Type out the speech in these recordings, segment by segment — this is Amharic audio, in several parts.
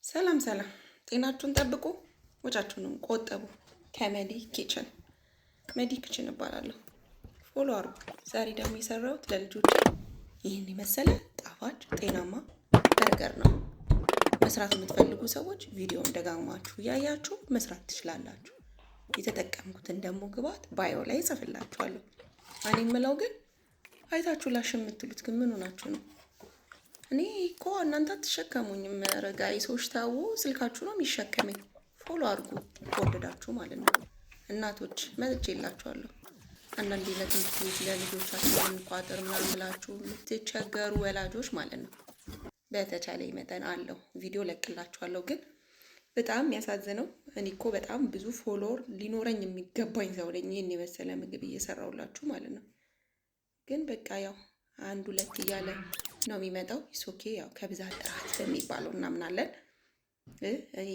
ሰላም ሰላም፣ ጤናችሁን ጠብቁ፣ ወጫችሁንም ቆጠቡ። ከመዲ ኪችን፣ መዲ ኪችን እባላለሁ። Follow አርጉ። ዛሬ ደግሞ የሰራሁት ለልጆች ይህን የመሰለ ጣፋጭ ጤናማ በርገር ነው። መስራት የምትፈልጉ ሰዎች ቪዲዮን ደጋግማችሁ እያያችሁ መስራት ትችላላችሁ። የተጠቀምኩትን ደግሞ ግብአት bio ላይ እጽፍላችኋለሁ። እኔ የምለው ግን አይታችሁ ላሽ የምትሉት ግን ምን ሆናችሁ ነው? እኔ እኮ እናንተ አትሸከሙኝም። ኧረ guys ኦች ተው፣ ስልካችሁ ነው የሚሸከመኝ። Follow አድርጉ ከወደዳችሁ ማለት ነው። እናቶች መጥቼላችኋለሁ። አንዳንዴ ለትምህርት ቤት ለልጆቻችሁ እንቋጥር ምናምን ብላችሁ የምትቸገሩ ወላጆች ማለት ነው። በተቻለ መጠን አለው ቪዲዮ ለቅላችኋለሁ። ግን በጣም የሚያሳዝነው እኔ እኮ በጣም ብዙ follower ሊኖረኝ የሚገባኝ ሰው ነኝ። ይህን የመሰለ ምግብ እየሰራሁላችሁ ማለት ነው። ግን በቃ ያው አንድ ሁለት እያለ ነው የሚመጣው። It's okay፣ ያው ከብዛት ጥራት በሚባለው እናምናለን።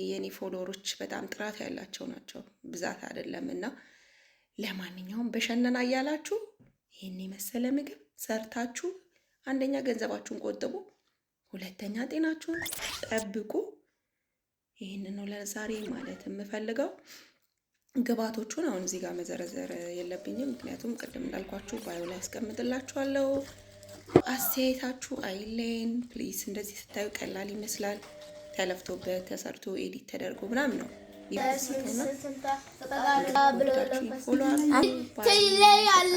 የኔ follower ኦች በጣም ጥራት ያላቸው ናቸው፣ ብዛት አይደለም። እና ለማንኛውም በሸነና እያላችሁ ይህን የመሰለ ምግብ ሰርታችሁ አንደኛ ገንዘባችሁን ቆጥቡ፣ ሁለተኛ ጤናችሁን ጠብቁ። ይህንን ነው ለዛሬ ማለት የምፈልገው። ግብአቶቹን አሁን እዚህ ጋር መዘረዘር የለብኝም፣ ምክንያቱም ቅድም እንዳልኳችሁ bio ላይ ያስቀምጥላችኋለሁ። አስተያየታችሁ አይለየን please። እንደዚህ ስታዩ ቀላል ይመስላል። ተለፍቶበት ተሰርቶ edit ተደርጎ ምናምን ነው። ትለያለህ።